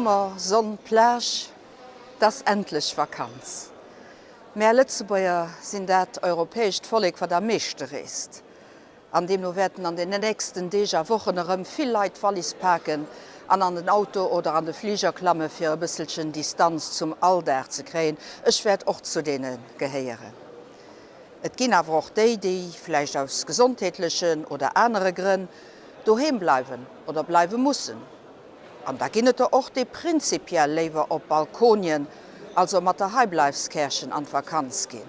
Summer, Sonn, Plage, 't ass endlech Vakanz. Mär Lëtzebuerger sinn dat europäescht Vollek, wat am meeschte reest. An deemno wäerten an den nächsten Deeg a Wochen erëm vill Leit d'Wallis paken an an den Auto oder an de Fliger klamme fir e bësselchen Distanz zum Alldag ze kréien. Ech wäert och zu deene gehéieren. Et ginn awer och déi, déi vläicht aus gesondheetlechen oder anere Grënn doheem bleiwen oder bleiwe mussen. An da ginn et der och, déi prinzipiell léiwer op Balkonien, also mat der Heibleifskärchen an d'Vakanz ginn.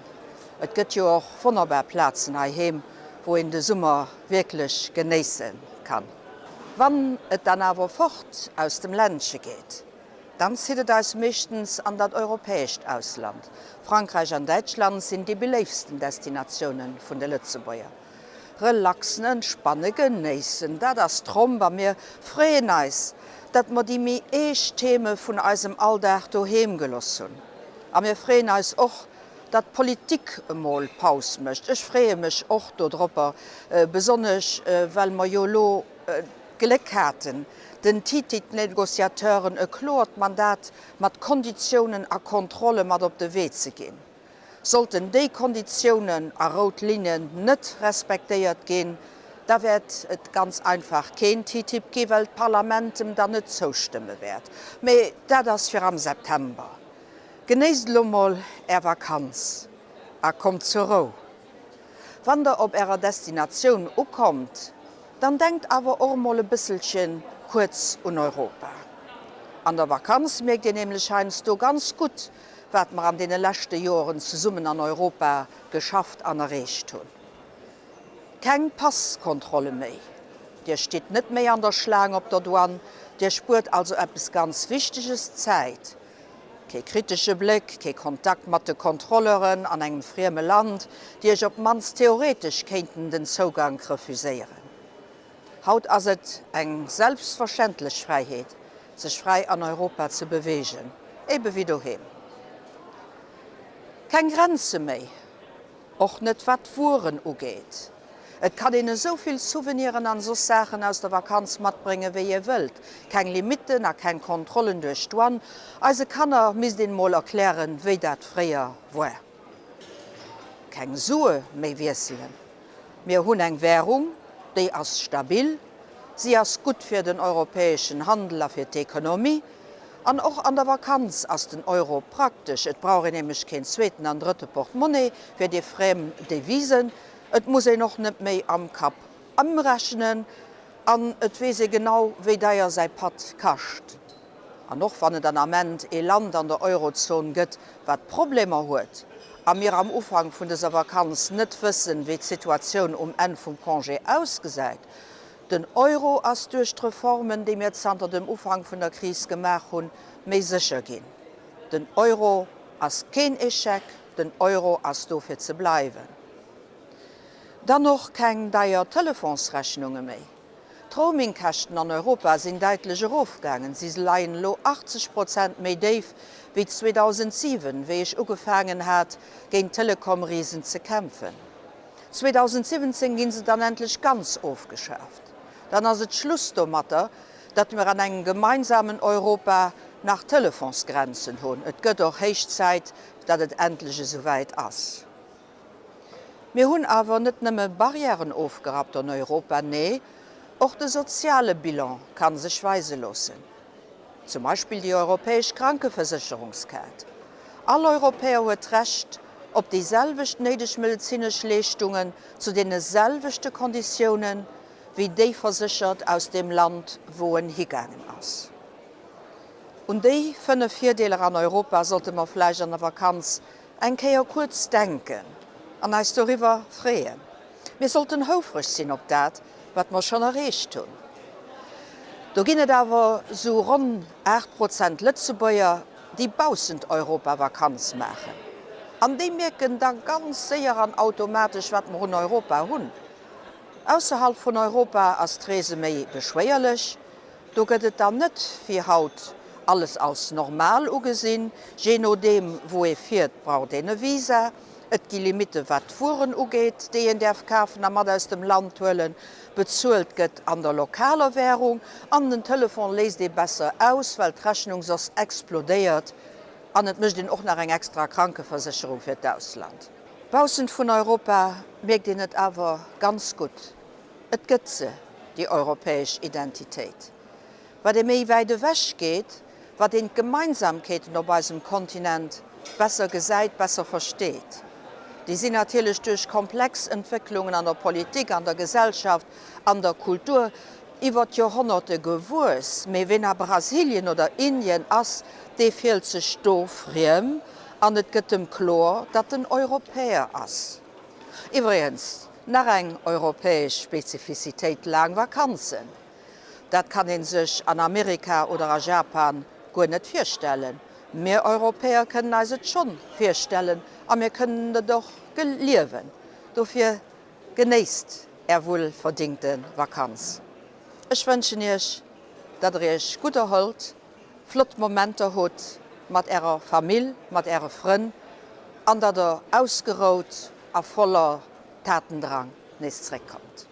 Et gëtt jo och wonnerbar Plazen heiheem, wou een de Summer wierklech genéisse kann. Wann et dann awer fort aus dem Ländche geet, dann zitt et eis meeschtens an dat europäescht Ausland. Frankräich an Däitschland sinn déi beléiftsten Destinatioune vun de Lëtzebuerger. Relaxen, entspannen, genéissen, dat ass d'Tromp a mir freeën eis, datt mer déi méi eescht Theme vun eisem Alldag doheem geloss hunn. A mir freeën eis och, datt d'Politik emol Paus mécht. Ech freeë mech och dodropper, besonnesch well mer jo elo d'Gléck haten, den TTIP-Négociateuren e kloert Mandat mat Konditiounen a Kontrolle mat op de Wee ze ginn. Sollten déi Konditiounen a rout Linnen net respektéiert ginn, da wäert et ganz einfach keen TTIP gi well d'Parlament em dann net zoustëmme wäert. Mee dat ass fir am September. Genéisst elo mol Är Vakanz a kommt zur Rou. Wann der op ärer Destinatioun ukommt, dann denkt awer och emol e bësselchen kuerz un Europa. An der Vakanz mierkt een nämlech heiansdo ganz gutt, wat mer an deene leschte Joeren zesummen an Europa geschafft an erreecht hunn. Keng Passkontrolle méi, Dir stitt net méi an der Schlaang op der Douane, Dir spuert also eppes ganz Wichteges, Zäit. Kee kritesche Bléck, kee Kontakt mat de Kontrolleuren an engem frieme Land, déi Iech op d'mannst theoretesch kéinten den Zougank refuséieren. Haut ass et eng selbstverständlech Fräiheet, sech fräi an Europa ze beweegen, ebe wéi doheem. Keng Grenze méi, och net wat d'Wueren ugeet. Et kann een esou vill Souveniren an soss Saachen aus der Vakanz matbréngen, wéi ee wëllt. Keng Limitten a keng Kontrollen duerch d'Douane. Eise Kanner misst een mol erklären, wéi dat fréier woar. Keng Sue méi wiesselen. Mir hunn eng Währung, déi ass stabil, si ass gutt fir den europäeschen Handel a fir d'Ekonomie. An och an der Vakanz ass den Euro praktesch, et brauch een nämlech keen zweeten an drëtte Portemonnaie fir déi friem Devisen, et muss een och net méi am Kapp ëmrechnen an et weess ee genau, wéi deier säi Patt kascht. An och wann et an Ament ee Land an der Eurozon gëtt, wat Problemer huet, a mir am Ufank vun dëser Vakanz net wëssen, wéi d'Situatioun um Enn vum Congé ausgesäit, den Euro ass duerch d'Reformen, déi mir zanter dem Ufank vun der Kris gemaach hunn, méi sécher ginn. Den Euro ass keen Echec, den Euro ass do fir ze bleiwen. Dann och keng deier Telefonsrechnunge méi. D'Roamingkäschten an Europa sinn däitlech erofgaangen, si leien elo 80 Prozent méi déif wéi 2007, wéi ech ugefaangen hat, géint d'Telekom-Risen ze kämpfen. 2017 ginn se dann endlech ganz ofgeschaaft. Dann ass et Schluss domatter, datt mir an engem gemeinsamen Europa nach Telefonsgrenzen hunn. Et gëtt och héich Zäit, datt et endlech esouwäit ass. Mir hunn awer net nëmme Barrièren ofgerappt an Europa, nee, och de soziale Bilan ka sech weise loossen. Zum Beispill déi europäesch Krankeversécherungskaart. All Europäer huet d'Recht op déi selwecht néideg medezinesch Leeschtungen zu deene selwechte Konditiounen, wéi déi Verséchert aus deem Land, wou en higaangen ass. Un déi 5 Virdeeler an Europa sollte mer vläicht an der Vakanz Eng Kéier kuerz denken an eis doriwwer freeën. Mir sollten houfreg sinn op dat, wat mer schonn erreecht hunn. Do ginn et awer sou ronn 8 Prozent Lëtzebuerger, déi baussent Europa Vakanz maachen. An déi mierken da ganz séier an automatesch, wat mer un Europa hunn. Ausserhalb vun Europa ass d'Reese méi beschwéierlech. Do gëtt et dann net wéi haut. alles als normal ugesinn. Jee nodeem wou ee fiert, braucht een e Visa. Et gi Limitte wat d'Wueren ugeet, déi een däerf kafen a mat aus dem Land huelen. Bezuelt gëtt an der lokaler Wärung an den Telefon léisst ee besser aus, well d'Rechnung soss explodéiert an et mécht een och nach eng extra Krankeversécherung fir d'Ausland. Baussent vun Europa mierkt een et awer ganz gutt, Et gëtt se, déi europäesch Identitéit. Wat ee méi wäit ewech geet, wat een d'Gemeinsamkeeten op eisem Kontinent besser gesäit, besser versteet. Déi sinn natierlech duerch komplex Entwécklungen an der Politik, an der Gesellschaft, an der Kultur iwwer d'Joerhonnerte gewuess. Mee ween a Brasilien oder Indien ass, dee fillt sech do friem an et gëtt em kloer, datt en Europäer ass. Iwwregens nach eng europäesch Spezifizitéit, laang Vakanzen. Dat kann ee sech an Amerika oder a Japan guer net virstellen. Mir Europäer kënnen eis et schonn virstellen a mir kënnen et och liewen. Dofir genéisst Är wuelverdingte Vakanz. Ech wënschen Iech, datt Der Iech gutt erholt, flott Momenter hutt mat Ärer Famill, mat Äre Frënn an datt Der ausgerout a voller Tatendrang nees zréckkommt.